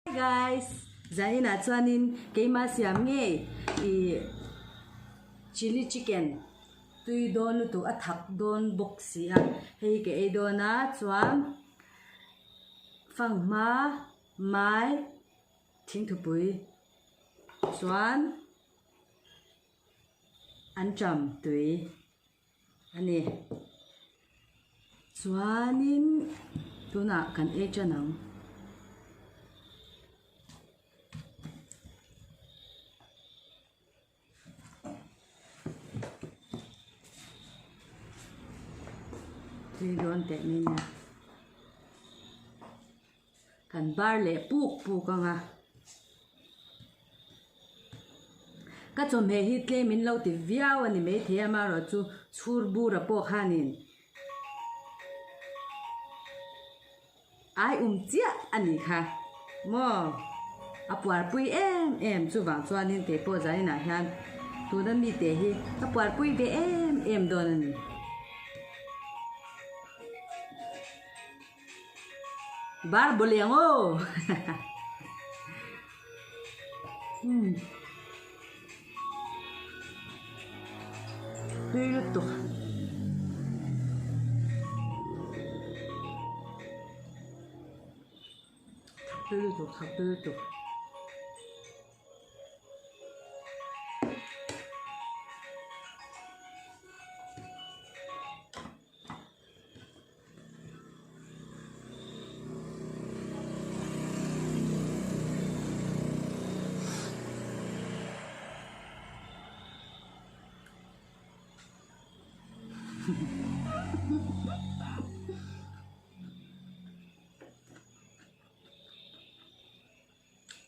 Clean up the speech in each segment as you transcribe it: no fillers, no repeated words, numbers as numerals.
Hi guys! Zaninah chuanin keimah siam ngei ih chilli chicken tui dawn lutuk a thak dawn bawk si a, hei ka ei dawn a chuan fanghma mai thingthupui chuan an ṭam tui. A ni. Chuanin tunah kan ei tan ang. Tui dawn teh mai nia. Kan bar leh puk puk ang a. Ka chawhmeh hi tlem in lo ti viau a ni maithei a amaherawh chu chhur bura pawh khanin ai um chiah a nih kha maw a puarpui em em chuvang chuanin kei pawh zaninah hian tuna mite hi ka puarpui ve em em dawn a ni. Bar bawleng aw umm tui lutuk tui lutuk tui lutuk.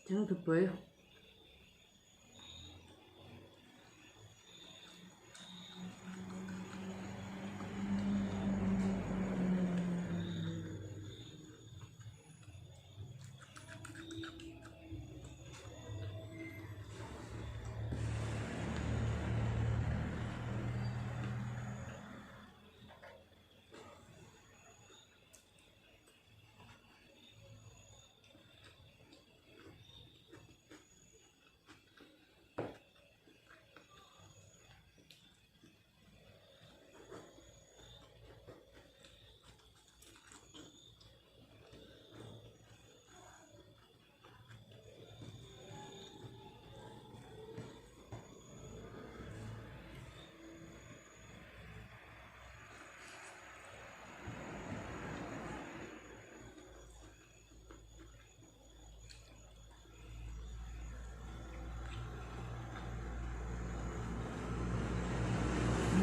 Thingthupui.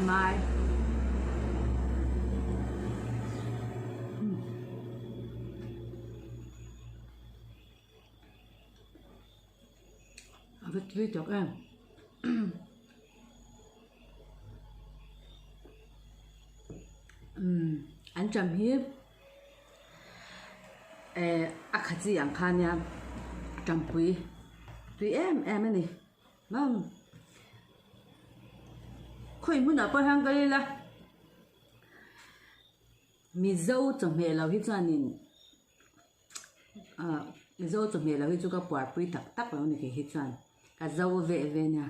Mai. A va tui tak em. Umm an ṭam hi. Eh a kha chi ang kha nia tampui tui em em a ni mam khawi hmunah pawh hian ka ila mizo chawhmeh lo hi chuanin ah mizo chawhmeh lo hi chu ka puarpui tak tak lo a ni kei hi chuan ka zo ve ve nia.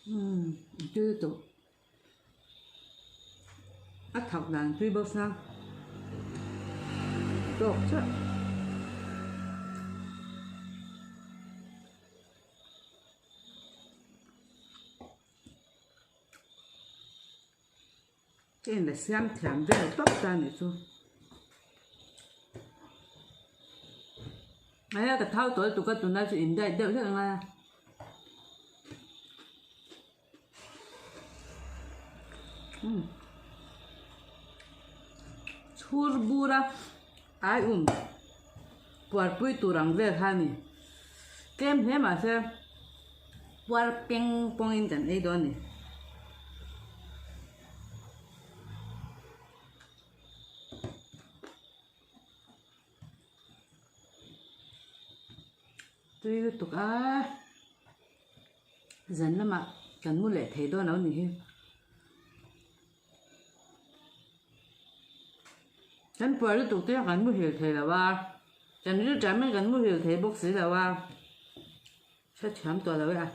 Umm tui lutuk a thak dan tui bawk sia tawk chiah. Ka in la siam thiam vel tawp ta nih chu. Aia ka thau tawh lutuk a tunlai chu in diet deuh hlek a ngai a. Umm chhur bur a ai um puarpui tur ang vel kha a ni tlem hle mahse puar peng pawngin kan ei dawn a ni. Tui lutuk a, zan lamah kan mu leh thei dawn lo ni hi. Kan puar lutuk te kan muhil thei lo a, kan rilṭam in kan muhil thei bawk si lo a, hrethiam tawh lo e a.